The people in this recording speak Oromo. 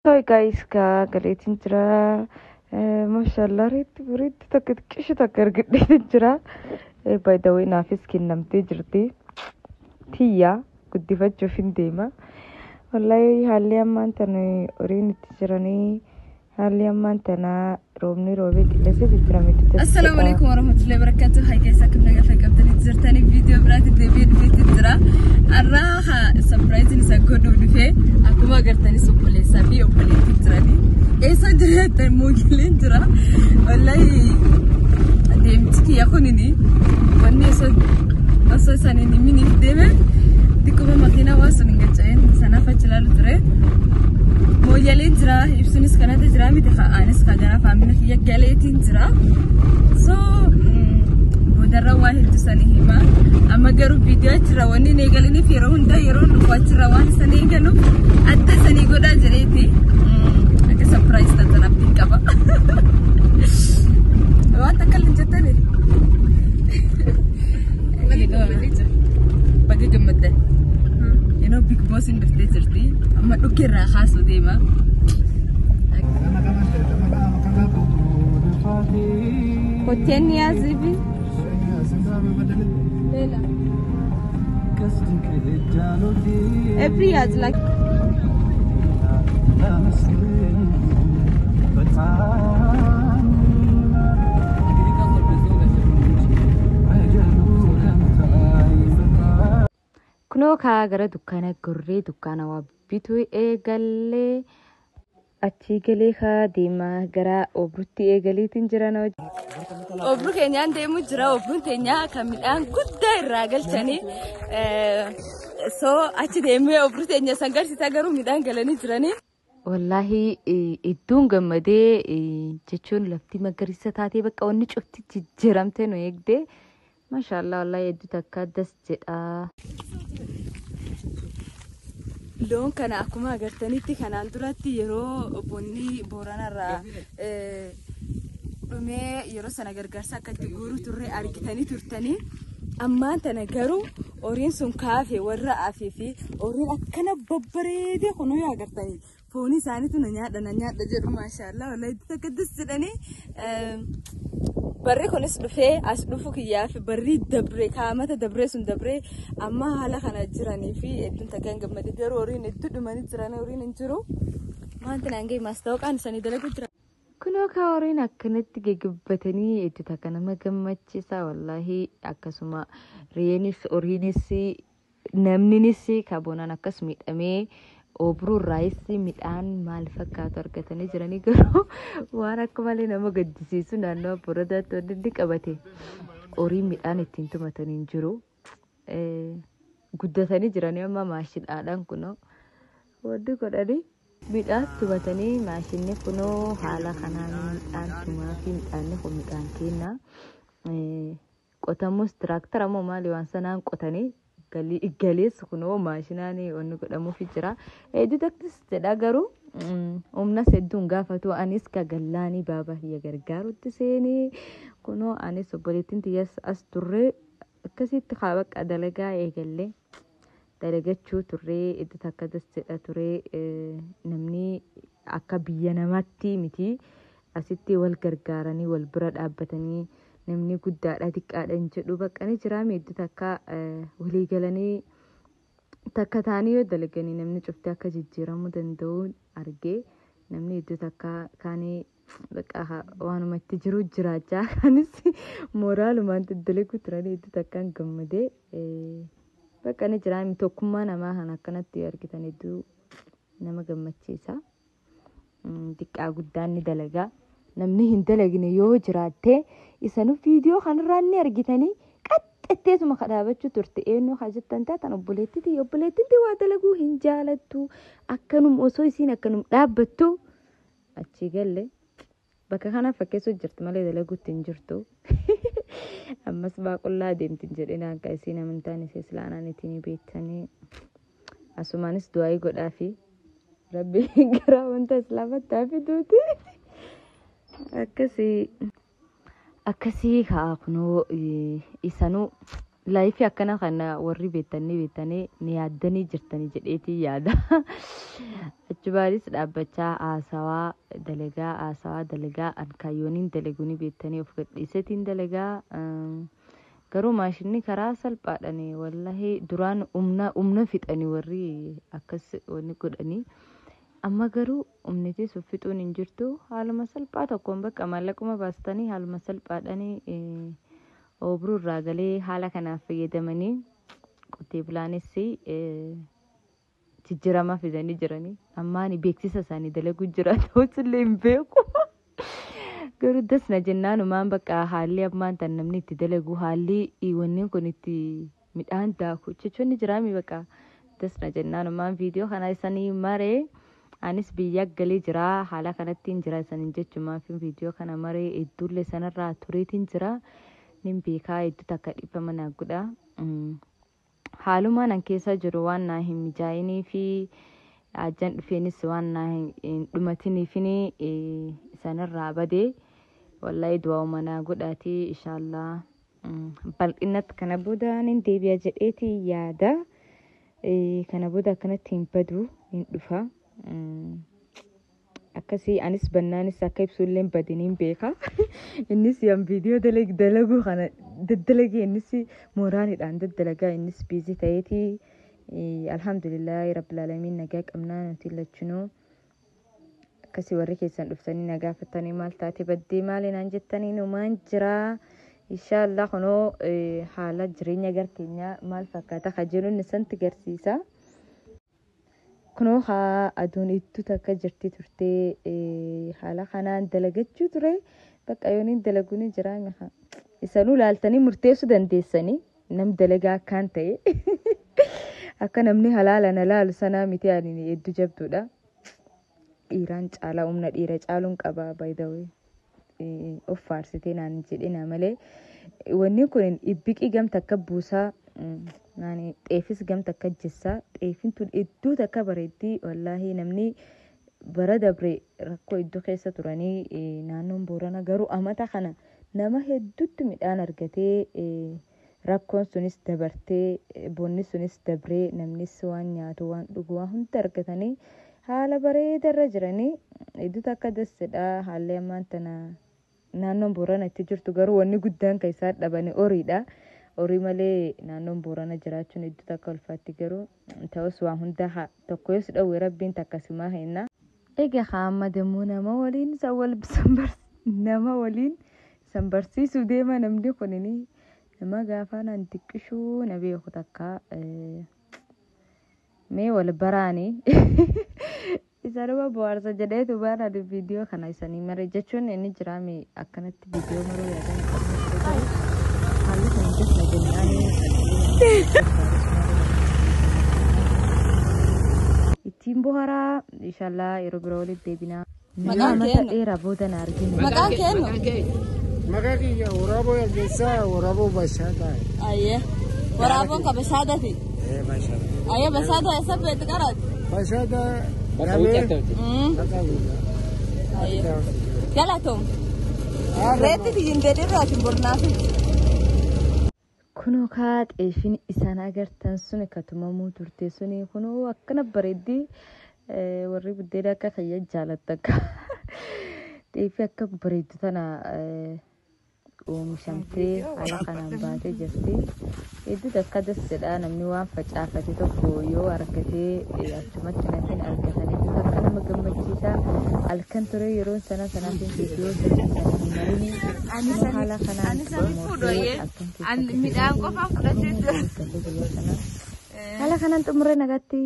So guys, ka galeetiin jira. Maashaallah, reetti bareetti takka xiqqishu takka argadheetiin jira. By the way, naafis kennamtee jirti. Tiyya guddifachuuf hin deema. Wallahi haalli ammaan tana horiin itti jiranii, haalli ammaan tana roobni roobee qilleensa jijjiirametti. Assalaamu alaikum warahmatullahi wabarakatuh. Hai keessa akkam nagaa fayyaa qabdanii jirtanii? Viidiyoo biraatti deebi'ee dhufeetti jira. Har'a surprise isa godhuuf dhufee, akkuma agartanis obboleessaa fi obboleettii jiranii. Eessa jira? Moogileen jira. Wallahi deemti kiyya kunini wanni osoo isaan hin himiniif deeme, xiqquma makiinaa waan sun hin gacha'in sanaaf achi ilaalu ture. Mooyyaleen jira, ibsunis kanatti jira miti, anis gara faamila kiyya galeetiin jira. So boodarra waa hedduu sanii hima. Amma garuu viidiyoo achirra wanni hin eegaliniif, yeroo hundaa yeroo dhufu achirra waan isan eegaluuf adda sanii godhaa jedheeti. Akka surprise taatan abdiin qaba. Waan takka illee jettani. Baga gammaddan. Yeroo Big Boss hin dhuftee jirti. Amma dhukkee irraa kaasuu deema. Kotteen ni yaasiifi. Leela. Every year it's like Kunoo kaa gara dukkaana gorree dukkaana waa bituu eegallee, achii galee kaa deemaa gara obrutti eegaleetiin jiran. Obruu keenyaan deemu jira. Obruun keenya kan midhaan guddaa irraa galchanii. So achi deemee obruu teenya san garsiisaa, garuu midhaan galanii jiranii. Wallaahi iddoon gammadee jechuun lafti magariisa taatee, bakka wanni cufti jijjiiramtee nu eegdee. Maashaallah, wallaahi hedduu takka das jedha. Loon kana akkuma agartanitti kanaan duratti yeroo bonni Booranarraa dhumee, yeroo sana gargaarsa akka itti guuruu turre argitanii turtanii. Ammaan tana garuu horiin sun kaafe warra hafee fi horiin akkana babbareedee kunuu yoo agartanii foon isaaniitu na nyaadha na nyaadha jedhu. Maashaallah, wallahi takka das jedhanii. Barri kunis dhufee as dhufu kiyyaaf barri dabree kaamata dabree sun dabree amma haala kana jiranii fi hedduun takkaan gammade. Garuu horiin hedduu dhumanii jiran, horiin hin jiru. Wanti naan ga'e maastawaqaan isaanii dalagu jira. Kunoo kaa horiin akkanatti gagabbatanii hedduu takka nama gammachiisa wallaahi. Akkasuma re'eenis, horiinis, namninis kabonaan akkas miidhamee obruu irraayis midhaan maal fakkaatu argatanii jiranii. Garuu waan akka malee nama gaddisiisu, naannoo Booranaatti wanti inni qabate horii midhaan ittiin tumatanii hin jiru. Guddatanii jiranii amma maashinaadhaan kunoo wanti godhanii midhaan tumatanii, maashinni kunoo haala kanaan midhaan tumaa fi midhaanni kun midhaan kenna. Qotamus tiraaktara moo maali waan sanaan qotanii galeessu, kunoo maashinaan wanni godhamuufi jira. Hedduu taktis jedha, garuu humnas hedduun gaafatu. Anis ka gallaanii baaba kiyya gargaarutti seenee, kunoo anis obboleettiin tiyyas as turre, akkasitti haa bakka dalagaa eegallee dalagachuu turree. Itti takka das jedha ture. Namni akka biyya namaatti miti, asitti wal gargaaranii wal bira dhaabbatanii, namni guddaadha xiqqaadha hin jedhu, bakka ni jiraame. Itti takka walii galanii takka ta'anii yoo dalaganii namni cufti akka jijjiiramuu danda'u argee, namni iddoo takka kaanii bakka waanuma itti jiru jiraachaa, kanis mooraalumaan dalaguu turanii, iddoo takkaan gammadee. Bakka ni jiraame, tokkummaa namaa kan akkanatti argitan hedduu nama gammachiisa. Xiqqaa guddaan ni dalagaa. Namni hin dalagne yoo jiraatte isanu viidiyoo kanarraa ni argitanii, qaxxatteetuma kadhaabachuu turte. Eenyu haa jettan taatan, obboleettiiti. Obboleettiin waa dalaguu hin jaalattu. Akkanum osoo isiin akkanum dhaabbattu achii galle, bakka kanaaf fakkeessuu jirti malee dalaguutti hin jirtu. Ammas baaqullaa deemti jedheen akka isiin amantaan ishee islaanaan ittiin beektanii, asumaanis du'aayii godhaafi rabbi gara amantaa islaamatti haa fiduuti. Akkasii akkasii kaa kunoo isanuu Laayifii akkana kana warri beektanii beektanii ni yaaddanii jirtanii jedheetii yaada. Achumaanis dhaabbachaa haasawaa dalagaa haasawaa dalagaa ankaayyooniin dalaguuni beektanii of gadhiisetiin dalagaa. Garuu maashinni karaa salphaadhaan wallahi duraan humna fixanii warri akkas wanni godhanii. Amma garuu humnitis fixuun hin jirtu haaluma salphaa tokkoon bakka maallaquma baastanii haaluma salphaadhaan oobruu irraa galee haala kanaaf fayyadamanii qotee bulaanis jijjiirama fidanii jiranii. Ammaan beeksisa isaanii dalaguu jira ta'us illee hin beeku. Garuu dasna jennaanumaan bakka haalli ammaan tan namni itti dalagu haalli wanni kun itti midhaan daaku jechuun ni jiraami bakka dasna jennaanumaan viidiyoo kana isanii maree anis biyya galee jira haala kanattiin jira isaniin jechumaaf viidiyoo kana maree hedduullee sanarraa tureetiin jira. Nin beekaa hedduu takka dhiifama naa godha. Haalumaan an keessa jiru waan naa hin mijaa'inii fi ajjan dhufeenis waan naa hin dhumatiniifin sanarraa badee wallahi du'aa'uma naa godhaatii inshaallah bal'inatti kana booda nin deebi'a jedheeti yaada. Kana booda akkanatti hin badu hin dhufa. Akkasii anis bannaanis akka ibsullee hin badiniin beeka. Innis yan viidiyoo dalaguu kana daddalagee innis mooraanidhaan daddalagaa innis biizii ta'eeti. Alhamdulillahi rabbil aalamiin nagaa qabnaa nuti lachinuu. Akkasii warri keessan dhuftanii na gaafatanii maal taate baddee maali naan jettanii numaan jiraa. Inshaallah kunoo haala jireenya gar keenyaa maal fakkaata ka jedhu inni sanatti garsiisa. Kunoo haa aduun ittuu takka jirti turtee haala kanaan dalagachuu ture. Bakka yooniin dalaguun ni jira. Isanuu laaltanii murteessuu dandeessanii nam dalagaa akkaan ta'e. Akka namni halaala na laalu sanaa miti ani hedduu jabduudha. Dhiiraan caalaa humna dhiira caaluun qaba by the way. Of faarsitee naan jedhina malee. Wanni kun ibbiqii gamta akka buusaa naani xeefis gamta akka jessaa xeefin tun hedduu takka bareeddii wallaahi namni bara dabre rakkoo hedduu keessa turanii naannoon Boorana garuu amata kana nama hedduutti midhaan argatee rakkoon sunis dabartee bonni sunis dabree namnis waan nyaatu waan dhugu waan hunda argatanii haala bareedarra jiranii hedduu takka dassedha haalli ammaan tana naannoon Boorana itti jirtu garuu wanni guddaan kan isaan dhabani horiidha. Horii malee naannoon Boorana jiraachuun hedduu takka ulfaatti garuu ta'us waan hunda tokko yoo si dhowwe rabbiin takkasumaa henna. Egaa hamma dammoo nama waliin nama waliin san barsiisuu deema namni kunini nama gaafa naan xiqqishuu na beeku takka mee wal baraanii Isaanuma bohaarsa jedheetu baana viidiyoo kana isanii mare jechuun inni jiraame akkanatti viidiyoo maruu yaadan qabu. Haalli kun jasna jennaanii ittiin bohaaraa inshaallah yeroo biroo walitti deebinaa. Maqaan Nama keenyu? dheeraa booda na arginu. Maqaan keenyu? Maqaa kiyya waraaboo Jaldeessaa waraaboo Bashaataa. Ayyee. Waraaboon ka Bashaadaati. Bashaada. Ayyee Bashaada eessa beektu qaraati? Bashaada damee. Bakka guddaa. Ayyee. Galatoom. Reetti tiyyin deedirraatiin bornaafi. Kunoo kaa xeefin isaan agartan sun ka tumamuu turte suni kunoo akkana bareeddii warri buddeena akka kiyya jaalattan xeefii akka bareeddu tana oomishamtee haala kanaan baatee jirti. Hedduu takka dassedha namni waan facaafate tokko yoo argatee achumatti nafin argatan hedduu takka nama gammachiisa. Halkan ture yeroon sana sanaafin viidiyoo sana sana hin marini. Kunoo haala kanaan xumurtee halkan keessa Midhaan qofa fudhatee haala kanaan xumuree nagaatti.